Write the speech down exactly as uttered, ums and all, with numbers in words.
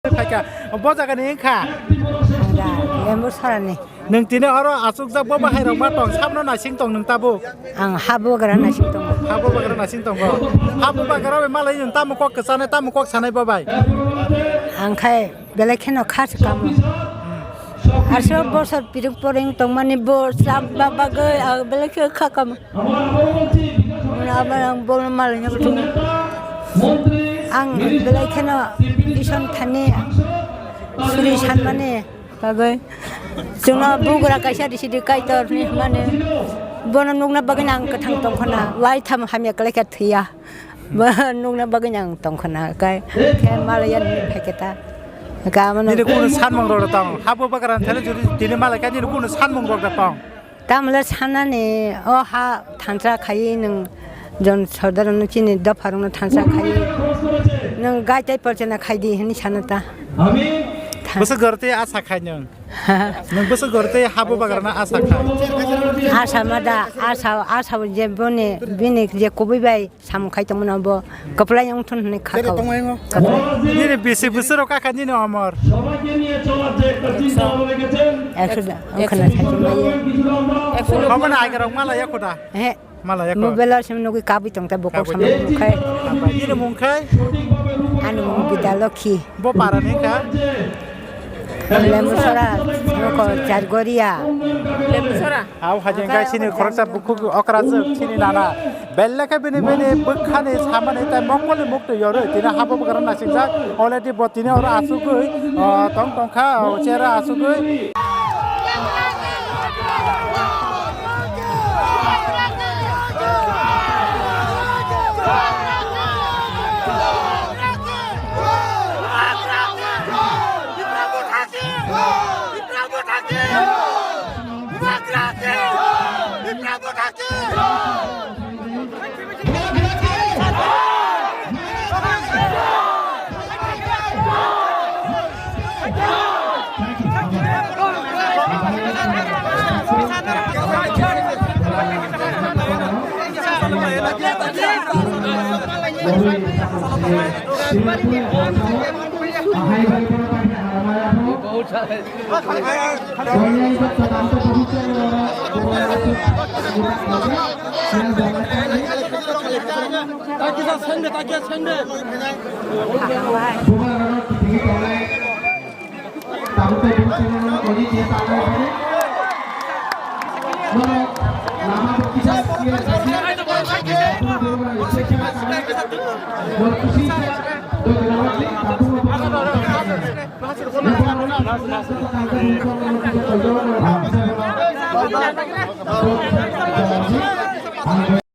Phaikha, bo jaga ni wngkha? Ang da Lembu Sora ni. Nwng tini oro achukjak bo bahai rok ma tong, sabno naising tong nwng tabuk? Ang Habugra naising tongo. Habugra naising tongo. Habugra bai malai nwng tamo kok kwchanai, tamo kok sanai bo bai? Ang khai belai kheno kha se kamo. Aswk bosor piring poring tongmani bo chap ba bagwi ang belai khe kha kamo. Muna abo ang bono malai no bwtwi. Ang belai kheno Ison thani suri sanmani bagwi. Chwngno bugra kaisa risidi Kaitor ni hwnmani. Bono nukna bagwi ang kwthang tongkhana. Wai tham hamya kwlai khe thwiya. Bo nukna bagwi ang tongkhana. Kai khe malai ya ni phaikhe ta. Ka mano. Nini kuno sanmung rok da tong. Habugra thele jodi tini malai khe nini kuno sanmung rok da tong. Tamle sanani o ha thansa khai nwng jon sordar no chini dopha rok no thansa khai nwng gai tai porchana khai di hini sana ta. Bwswk gor tei asa khai nwng. Nwng bwswk gor tei Habugra no asa khai. Asa ma da, asa, asa je boni, bini je kubui bai. Samung khai tongmani bo kwplai wngthun hwnwi kha kau. Nini bisi bwswk rok kha nini omor? Ekso da, wngkhana sachi maya. Omo na aga rok mala yakho da? He. Mala yakho. Mobile o sim nugwi kabui tong ta bokol samung khai. Nini mung khai? Ani mung Bidya Lokhi. Bo para ni kha? Lembu Sora, noko Chargoria. Lembu Sora. Au hajeng kai sini khoroksa bukhuk okrajwk sini nana. Belle khe bini bini bwkhani samani tai mokkolni muktwi yorwi tini Habugra naisijak. Already bo tini oro asugwi, o, tong tong kha, o, chera asugwi.